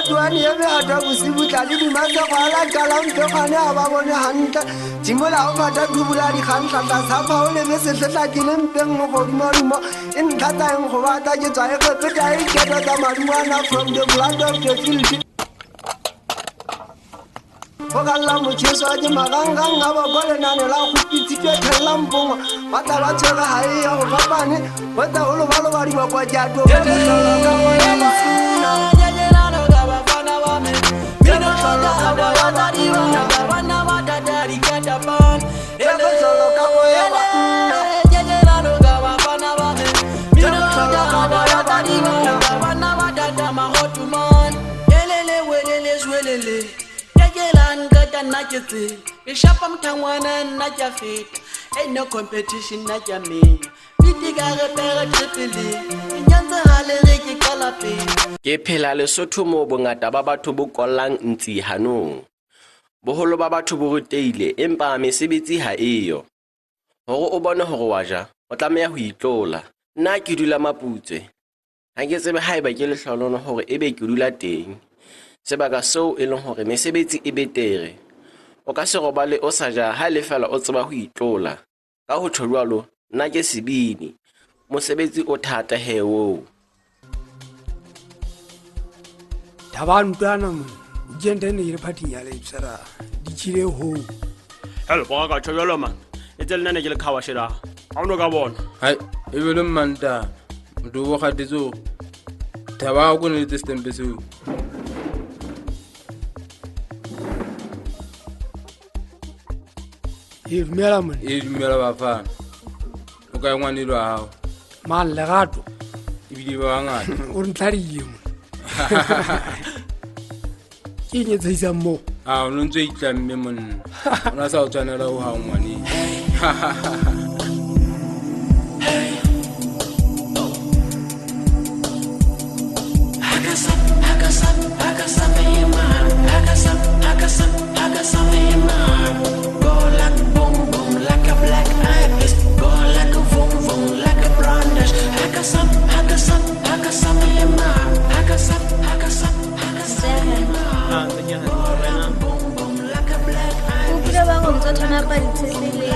tuane e mehata bosibu tla le dimase kgwala qalang pekgwane a ba bone hantle tshimola o fata thubula dikgantlha tlasa phao lebe sehlehlake le mpeng mo godimodimo e ntlha tsa eng go batla ke tswa e kgepeta e iketo tsa madungwana from the blood of the field go galla motšheso ke magangang a boko lenane la kgopitsitšwe thellang pongwa ba tla ba tshwere ga e ya go fapane go tla go lobaloba dibakwa jato Nna ke tsela ke shapa mothangwana nna ke a feta. Ain't no competition nna ke a menya bete ka re pere triple ke nyantse ga le re ke qala pele. Ke phela Lesotho moo bongata ba batho bo kollang ntsi hanong. Boholo ba batho bo rutehile empa mesebetsi ha eyo. Hore o bone hore wa ja, o tlameha ho itlola. Nna ke dula Maputswe. Ha ke tsebe haeba ke lehlohonolo hore ebe ke dula teng. Sebaka seo e leng hore mesebetsi e betere. O ka se robale o sa ja ha e le feela o tseba ho itlola. Ka ho tjho jwalo, nna ke sebini. Mosebetsi o thata he oo. Thaba ntwana mo. Weekend ene ke le phathing ya Leipsera. Di tjhile ho. Hello, ba ka tjho jwalo man. E tse lena ne ke le khawa shela. Ha o no ka bona. Hai, e be le mmantana. Motho o kgatetse hore Thaba o kone le tse setempe seo. E dumela mone. E dumela bafana. O kae ngwanelo wa hao? Mang Lerato? Ebile ba bangata. O re ntlhadile mo. Ke eng e tshehisang moo? A o no ntse o itlamme monna. O na sa o tshwanela ho hang ngwaneng. O kile ba go ntse thona pa ditshepe le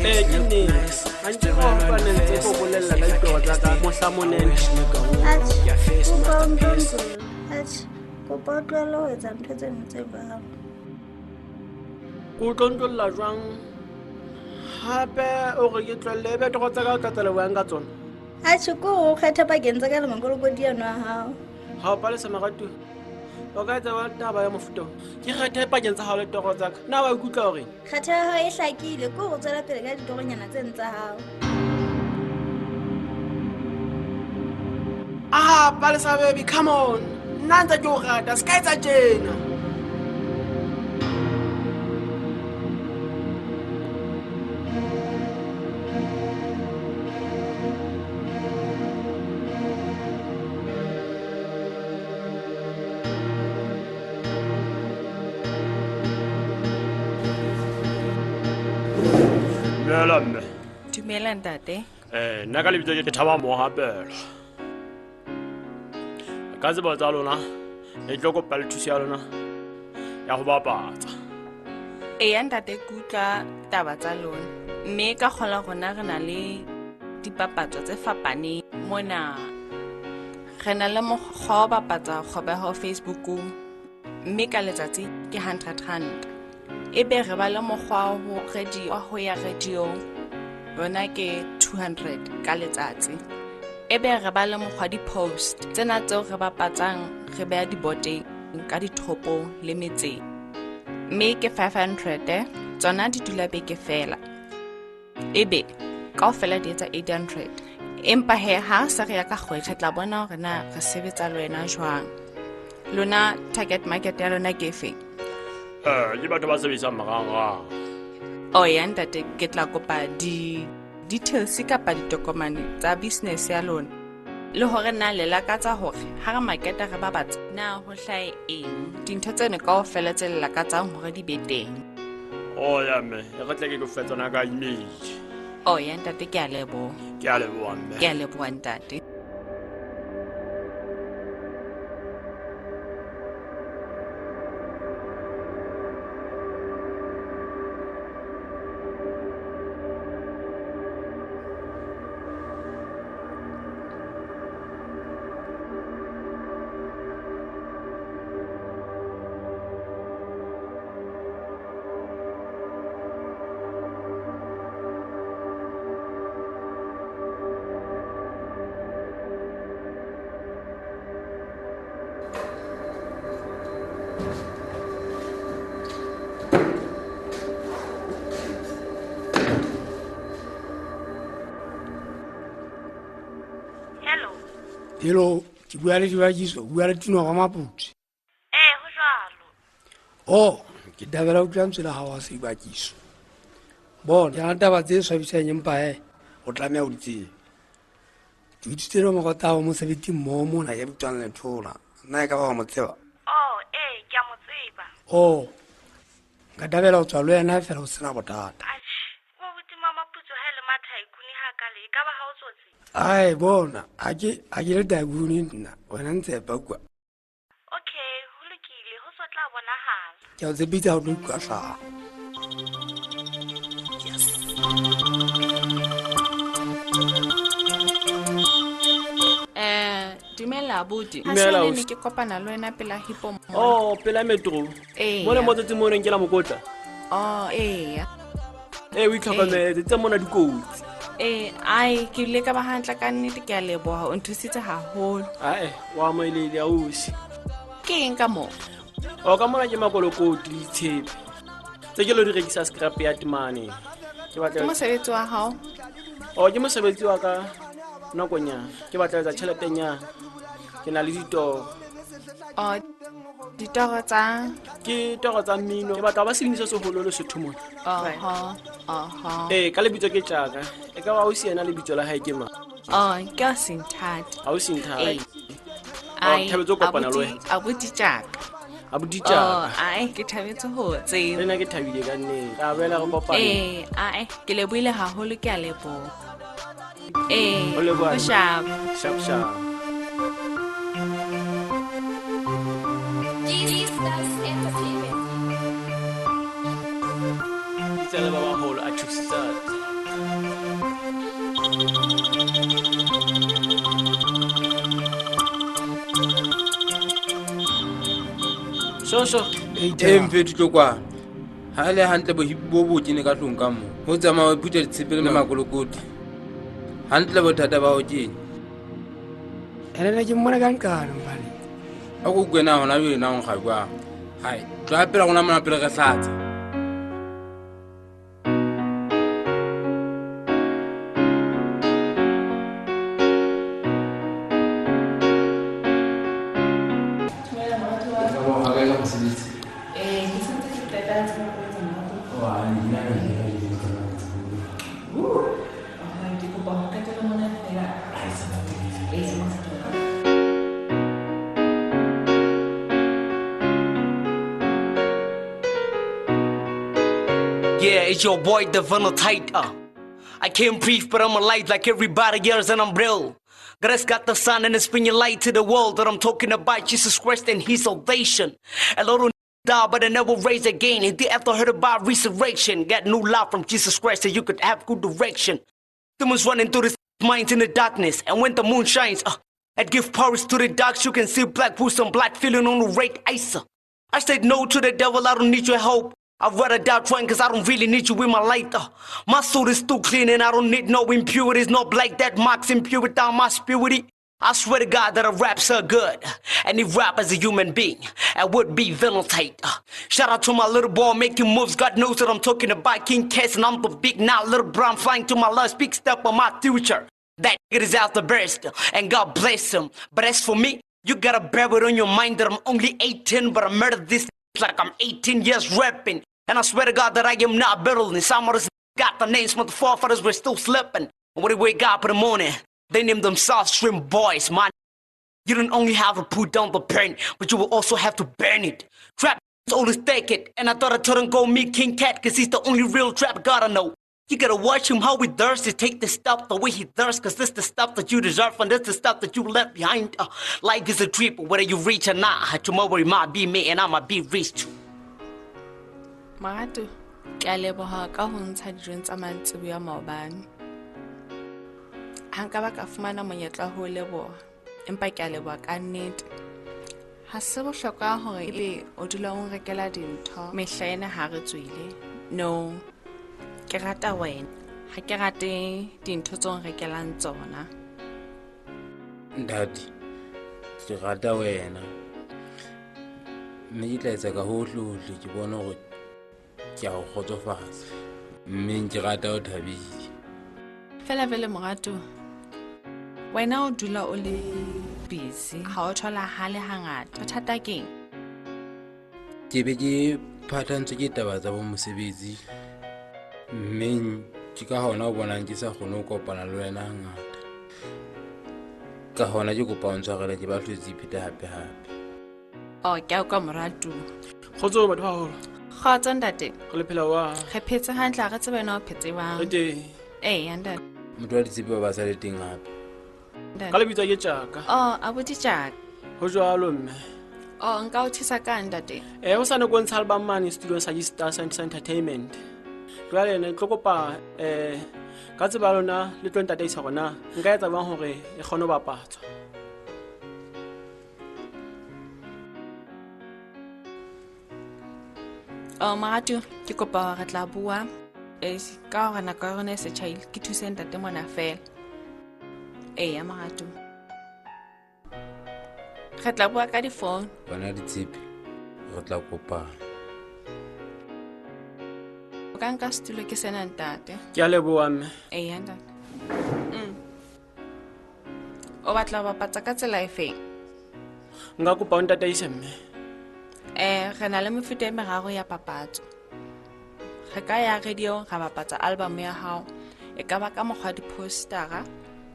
Ee, ke nnete. Ha ntse ba utlwane ntse ko bolella ka ditoro tsa ka mohla monene. Atjhe, kopa o ntlontlolle. Atjhe, kopa o tlohelle ho etsa ntho tseno tse jwalo. Ko tlontlolla jwang? Hape o re ke tlohelle ebe toro tsa ka o tla tswela buang ka tsona. Atjhe, ko o kgetha pakeng tsa ka le makolokoti ano a hao. Ha o palesa moratuwa. O ka etsa wa taba ya mofuta o. Ke kgethe pakeng tsa hao le toro tsa ka. Na wa ikutlwa hore? Kgetho ya hao e hlakile, ko o tswela pele ka ditoronyana tseno tsa hao. Ah, Palesa baby, come on. Nna ntse ke o rata, se ka etsa tjena. Dumela mme. Dumela ntate. Nna ka lebitso ke Thaba Mohapelo. Ka tsebo tsa lona, ne tlo kopa le thuso ya lona ya ho bapatsa. Eya ntate, ke utlwa taba tsa lona. Mme ka kgola rona re na le dipapatso tse fapaneng mona. Re na le mokgwa wa ho bapatsa kgwebo ya hao Facebookong, mme ka letsatsi ke 100 rand. Ebe re ba le mokgwa wa ho radio, wa ho ya radio, yona ke 200 ka letsatsi. Ebe re ba le mokgwa di-post tsena tseo re bapatsang, re beha diboteng ka ditoropong le metseng. Mme ke 500, tsona di dula beke fela. Ebe kaofela di etsa 800. Empa he ha se re ya ka kgwedi, re tla bona hore na re sebetsa le wena jwang. Lona target market ya lona ke efeng? Ke batho ba sebedisang marangrang. Oh ya ntate, ke tla kopa di details kapa ditokomane tsa business ya lona. Le hore na le lakatsa hore ha re marketa re babatsa na ho hlahe eng. Dintho tseno kaofela tse le lakatsang hore di be teng. Oh ya mme, e re tle ke ke fe tsona ka email. Oh ya ntate, ke a leboha. Ke a leboha mme. Ke a leboha ntate. Hello, ke bua le Dibakiso, bua le Tino wa Maputsi. Ee, ho jwalo. Oh, ke thabela ho utlwa lentswe la hao wa Seibakiso. Bona, ke na le taba tse swabisang empa he, o tlameha ho di tseba. Ke utswitse le mokgotsa wa mosebetsi mmoho mona ya bitswang Lethola. Nna e ka ba wa mo tseba? Oh, ee, ke a mo tseba. Oh, nka thabela ho tswa le wena fela ho sena bothata. Atjhe, o abuti Mamaputso ha e le mathaikuni hakale, e ka ba ha o tsotsi? Ai, bona, ha ke ha ke le tycoon nna, wena ntshepa kwa. Okay, ho lokile, ho so tla bonahala. Ke a o tshepisa ha o tlo utlwa hlaha. Dumela abuti. Ha Dumela, se ausi. ne ke kopana le wena pela Hippo Mall. Oh, pela metro. Eya. Mona mo tsatsi mo reng ke la mokotla. Oh, eya. Ee, o itlhokometse, tse mona dikotsi. Ee, ai, ke ile ka ba hantle ka nnete, ke a leboha, o nthusitse haholo. Ae, wa amohelehile ausi. Ke eng ka moo? O ka mona ke makolokoti le ditshepe. Tse ke lo di rekisa scrap yard mane. Ke batla Ke mosebetsi wa hao? Oh, ke mosebetsi wa ka nakonyana. Ke batla ho etsa tjheletenyana. Ke na le ditoro. Oh, ditoro tsa? Ke toro tsa mmino. Ke batla ho ba sebini se seholo Lesotho mona. Oho, oho. Ee, ka lebitso ke Tjaka. E ka ba ausi yena lebitso la hae ke mang? Oh, ke Ausi Nthati. Ausi Nthati. Ee. Oh, Ai, ke thabetse ho kopana le wena. Abuti Tjaka. Abuti Tjaka. Oh, ai, ke thabetse ho tseba. Le nna ke thabile ka nnete. Ra boela re kopane. Ee, ai, ke lebohile haholo, ke a leboha. Ee, Ho leboha. ho sharp. Sharp, sharp. Bitsa le ba baholo a thusitsa. Shosho. Ee, mfethu tlo kwano. Ha e le hantle bohipi bo bo kene ka tlung ka moo. Ho tsamaya o phutha ditshepe le makolokoti. Hantle bothata ba ho ke eng? Ene ne ke mmone ka nqane mpane. A ko utlwe na hona jwale na o nkga jwang? Hai, tloha pela rona mona pele re hlatsa. Yeah, it's your boy, the Tight. I can't breathe, but I'm alive like everybody else, and I'm real. God's got the sun and it's bringing light to the world that I'm talking about Jesus Christ and his salvation. A lot of die, but I never raise again. And they after heard about resurrection, got new life from Jesus Christ so you could have good direction. Demons running through this minds in the darkness, and when the moon shines, it give powers to the dark. You can see black boots and black feeling on the red ice. I said no to the devil, I don't need your help. I'd rather die trying cause I don't really need you in my life. My soul is too clean and I don't need no impurities. No black that marks impurity down my spirit. I swear to God that I rap so good. And if rap as a human being, I would be ventilate. Shout out to my little boy making moves. God knows that I'm talking about King Cass and I'm the big now little brown flying to my last big step on my future. That nigga is out the best and God bless him. But as for me, you gotta bear it on your mind that I'm only 18, but I murdered this like I'm 18 years rapping. And I swear to God that I am not better. Some of us got the names, but the forefathers were still slipping. And when they wake up in the morning, they name themselves Shrimp Boys, man. You don't only have to put down the pen, but you will also have to burn it. Trap always take it. And I thought I told him go meet King Cat, cause he's the only real trap god I know. You gotta watch him how he thirsts to take the stuff the way he thirsts, cause this the stuff that you deserve and this the stuff that you left behind. Life is a trip, whether you reach or not. Tomorrow it might be me and I might be rich too. Marato, ke a leboha ka ho ntsha dijong tsa mantsiboya maobane. Ha nka ba ka fumana monyetla wa ho leboha, empa ke a leboha ka nnete. Ha se bohlokwa hore ebe o dula o nrekela dintho mehla ena ha re tswile. No, ke rata wena. Ha ke rate dintho tse o nrekelang tsona. Ntate, ke rata wena. Mme ke tla etsa ka hohle hohle ke bone hore ke a o kgotsofatsa. Mme ke rata o thabile. Fela vele morato, Wena o dula o le busy, ha o tholahale hangata. Bothata keng? Ke be ke phathantswe ke taba tsa bo mosebetsi, mme ke ka hona o bonang ke sa kgone ho kopana le wena hangata. Ka hona ke kopa o ntshwarele, ke ba hlotse ipheta hape-hape. Oh, ke a utlwa moratuwa. Kgotso batho ba haholo. Kgotso ntate. Re le phela wa. Re phetse hantle, ha re tsebe wena o phetse jwang. Re teng. Eya ntate. Motho wa ditshepe ba ba sa le teng hape. Ka lebitso ke Tjaka. Oh, abuti Tjaka. Ho jwalo mme. Oh, nka o thusa ka ntate? O sa ne ko ntsha album mane studio sa Star Science Entertainment. Jwale ne tlo kopa ka tseba lona le tlo ntataisa hore na nka etsa jwang hore e kgone ho bapatswa. Oh, moratuwa, ke kopa hore re tla bua ka hore nako ya rona e se tjhaile, ke thuse ntate mona fela. Eya moratuwa. Re tla bua ka difounu. Bana ditshepe, re tla kopana. O ka nka setulo ke sena ntate. Ke a leboha mme. Eya ntate. O batla ho bapatsa ka tsela efeng? Nka kopa o ntataise mme. Re na le mefuta e meraro ya papatso. Re ka ya radio ra bapatsa album ya hao. E ka ba ka mokgwa di-postera,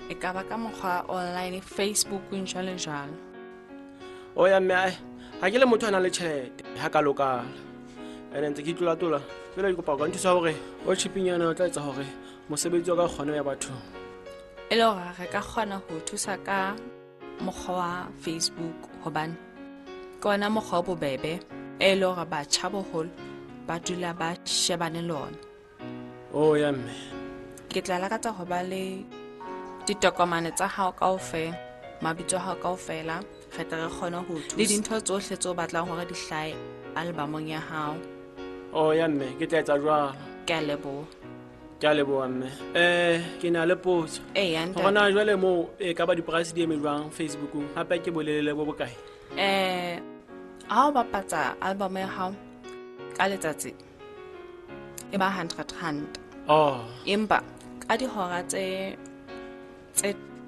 e ka ba ka mokgwa online, Facebook jwalo jwalo. O ya mme, ha ke le motho a nang le tjhelete ha ka lokala. Ene ntse ke itlolatola. Jwale ke kopa o ka nthusa hore o chipinyana o tla etsa hore mosebetsi wa ka o kgone ho ya bathong. E le hore re ka kgona ho thusa ka mokgwa wa Facebook hobane ke ona mokgwa o bobebe e le hore batjha boholo ba dula ba shebane le ona. Oh ya mme. Ke tla lakatsa ho ba le ditokomane tsa hao kaofela, mabitso a hao kaofela, re tle re kgone ho thusa. Le dintho tsohle tseo o batlang hore di hlahe albumong ya hao. Oh ya mme, ke tla etsa jwalo. Ke a leboha. Ke a leboha mme. Ke na le potso. Eya, ntate. Hore na jwale moo e ka ba di-price di eme jwang Facebookong, hape ke bolelele bo bokae? Ha o bapatsa album ya hao ka letsatsi e ba 100 rand. Oh. Empa ka dihora tse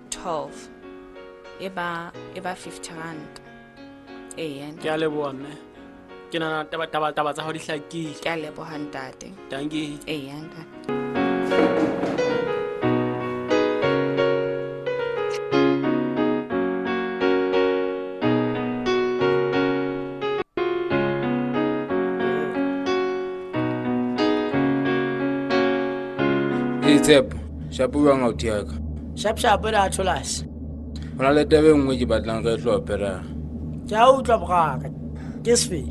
12 e ba 50 rand. Eya, ntate. Ke a leboha mme. Ke nahana taba tsa hao di hlakile. Ke a leboha ntate. Dankie. Eya, ntate. Tshepo, shapo jwang authi ya ka? Shap shap re a tholase. Ho na le taba e nngwe ke batlang re e hlophe ra. Ke a utlwa boraka. Ke sefe?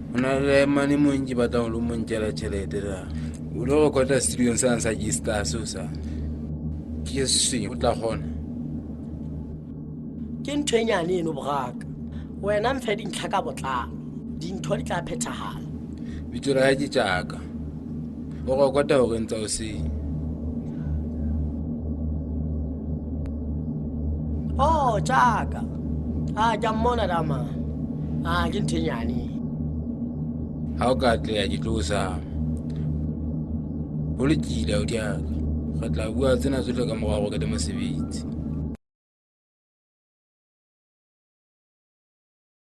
Ho na le mane mong ke batlang ho lo mo nkela tjhelete ra. O lo rekota studio sa sa ke Star so sa. Ke seng o tla kgona. Ke ntho e nyane eno boraka. Wena mfe dintlha ka botlalo. Dintho di tla phethahala. Bitso la hae ke Tjaka. O rekota hore ntsa o seng. Oh, Tjaka. Ah, ke a mmona dama. Ah, ke ntho e nyane. Ha o ka atleha ke tlo o sama. Ho lokile authi ya ka. Re tla bua tsena tsohle ka morao hore ke mosebetsi.